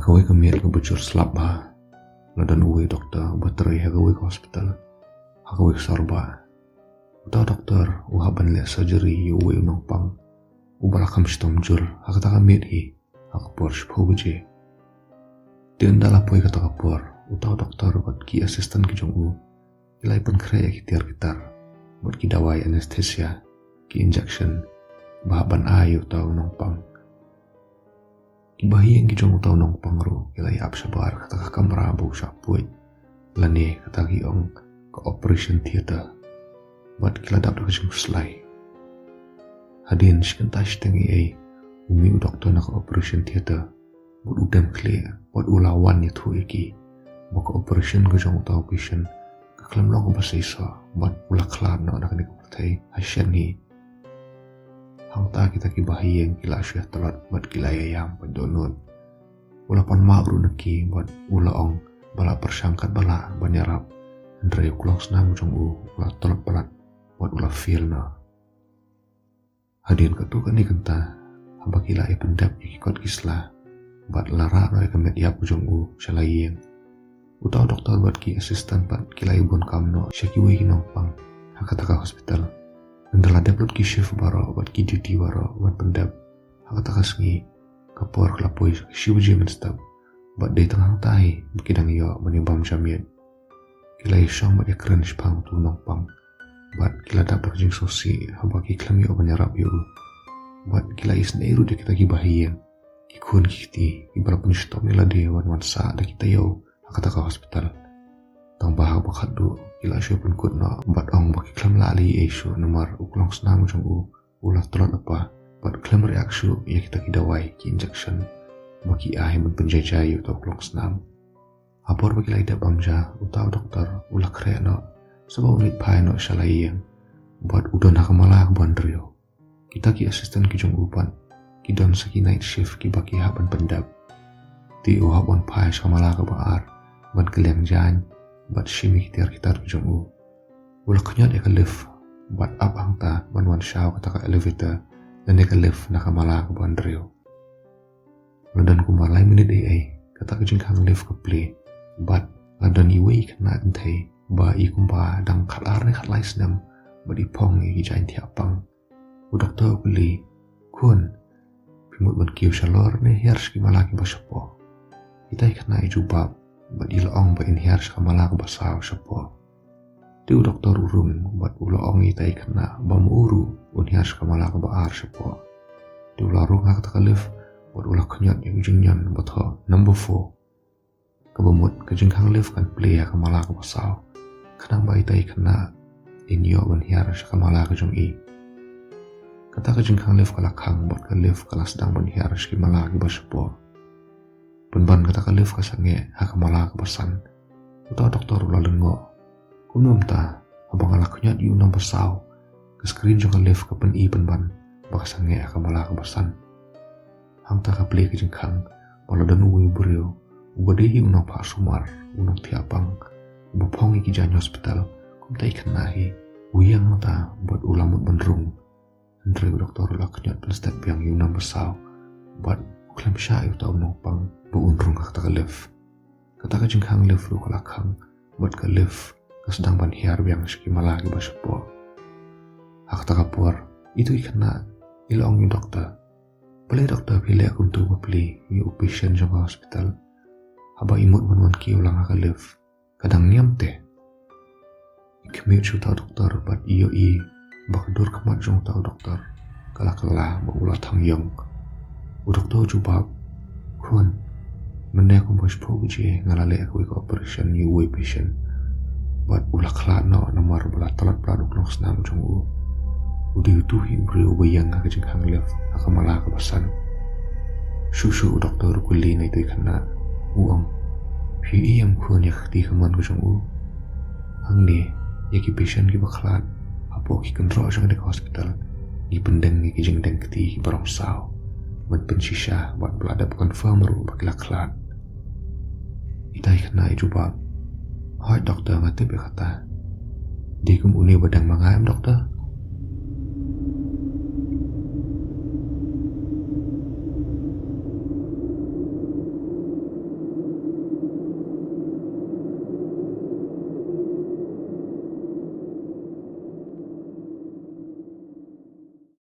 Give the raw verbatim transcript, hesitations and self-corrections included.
Kawei ka miet kaba jur slap bha, la don uwei doktor uba trei ha kawei ka hospital ha kawei ka sor bah. Uta u doktor u hap ban leh surgery ïa uwei u nongpang uba la kham shitom jur ha kata ka miet hi ha ka por shiphew baje. Te ynda la poi kata ka por, uta u doktor bad ki assistant ki jong u ki la ïa pynkhreh ïa ki tiar ki tar bad ki dawai anesthesia, ki injection ba hap ban ai ïa uta u nongpang. Ki bahaïing ki jong uta u nongpang ruh ki la ïa ap shabar kata ka kamra ba u shah poi, lane kata ki ong ka operation theatre, bad ki la dap da ka jingkhuslai. Hadien shi kynta shiteng eiei, u mih u doktor na ka operation theatre bad u dem khlieh bad u la wan ïathuh ïa ki ba ka operation ka jong uta u patient ka khlem long kaba seisoh bad u la khlad noh na kane ka pyrthei ha shen hi. Hangta kita ki bahaïing ki la shu ïa tlot bad ki la ïa ïam bad dohnud. U la pan map ruh na ki bad u la ong ba la pyrshang katba lah ban ïarap, hynrei u klongsnam u jong u u la tlot palat bad u la fail noh. Hadien katto katne kynta, haba ki la ïa pyndep ïa ki kot ki sla bad la rah noh ïa ka met ïap u jong u sha la ïing, uta u doktor bad ki assistant pat ki la ïa bun kam noh sha kiwei ki nongpang ha kata ka hospital. Ynda la dep lut ki shift baroh bad ki duty baroh ban pyndep ha kata ka sngi, ka por ka la poi shi baje mynstep bad dei tang hangta hi ba ki dang ïoh ban ïa bam ja miet. Ki la ïa shong bad ïa kren shaphang utu u nongpang bad ki la dap da ka jingsngewsih haba ki khlem ïoh ban ïarap ïa u. Bad ki la isynei ruh da kita ki bahaïing, ki khun ki kti kiba la pynshitom ïa lade ban wan sah da ki taïew ha kata ka hospital. Tang ba haba khatduh ki la shu pynkut noh bad ong ba ki khlem lah leh ei shuh namar u klongsnam u jong u u la tlot lypa bad khlem react shuh ïa kita ki dawai, ki injection ba ki ai ban pynjai jai ïa uta u klongsnam. Ha por ba ki la ïa dep bam ja, uta u doktor u la khreh noh sa ba un leit phai noh sha la ïing bad u don ha ka mala kaba hynriew. Kita ki assistant ki jong u pat ki don sa ki night shift kiba ki hap ban pyndep. Te u hap ban phai sha ka mala kaba ar ban kylliang jaiñ bad shim ïa ki tiar ki tar ki jong u. U la khñiot ïa ka lift bad ap hangta ban wan shaw kata ka elevator lane ka lift na ka mala kaba hynriew. La don kumba lai minit eiei, kata ka jingkhang lift ka plie bad la don iwei i khynnah kynthei ba i kumba dang khatar ne khatlai snem bad i phong ïa ki jaiñ thiah pang. U doktor u kylli, "Khun, phi mut ban kiew shalor ne hiar sha ki mala kiba shapoh?" Ita i khynnah i jubab bad i la ong ba in hiar sha ka mala kaba saw shapoh. Te u doktor u rung bad u la ong ita i khynnah ba ma u ruh un hiar sha ka mala kaba ar shapoh. Te u la rung ha kata ka lift bad u la khñiot ïa u jingñion ba thoh number four. Kaba mut ka jingkhang lift kan plie ha ka mala kaba saw, khnang ba ita i khynnah in ïoh ban hiar sha ka mala ka jong i. Kata ka jingkhang lift ka la khang bad ka lift ka la sdang ban hiar sha ki mala kiba shapoh. Pynban kata ka lift ka sangeh ha ka mala kaba san. Uta u doktor u la lyngngoh. Kumno mynta, haba nga la khñiot ïa u number saw, ka screen jong ka lift ka pyni pynban ba ka sangeh ha ka mala kaba san. Hangta ka plie ka jingkhang ba la don uwei u briew uba dei hi u nongphah sumar, u nongthiah pang uba phong ïa ki jaiñ hospital kumta i khynnah hi. U ïeng hangta bad u la mut ban rung. Hynrei u doktor u la khñiot pynstep biang ïa u number saw bad u khlem shah ïa uta u nongpang ba un rung ha kata ka lift. Kata ka jingkhang lift ruh ka la khang bad ka lift ka sdang ban hiar biang sha ki mala kiba shapoh. Ha kata ka por, itu i khynnah i la ong ïa u doktor, "Balei doktor phi leh kumtu ba plie ïa u patient jong ka hospital haba i mut ban wan kiew lang ha ka lift? Ka dang niam te." I khmih sha uta u doktor bad i ïohi ba ka dur khmat jong uta u doktor ka la kylla bad u la thang ïong. U doktor u jubab, "Khun, mynne kumba shiphew baje nga la leh kawei ka operation ïa uwei u patient bad u la khlad noh namar ba la tlot palat u klongsnam jong u. U dei utu hi u briew uba ïeng ha ka jingkhang lift ha ka mala kaba san." Shuh shuh u doktor u kylli na itu i khynnah, u ong, "Phi ïohi em khun ïa ka kti kamon ka jong u? Hangne ïa ki patient kiba khlad hapoh ki kynroh jong kane ka hospital ngi pyndeng ïa ki jingdeng kti kiba rong saw ban pynshisha bad ba la dep confirm ruh ba ki la khlad." Ita i khynnah i jubab, "Hooid doktor, nga tip ïa kata. Dei kum une ba dang ma nga em doktor?"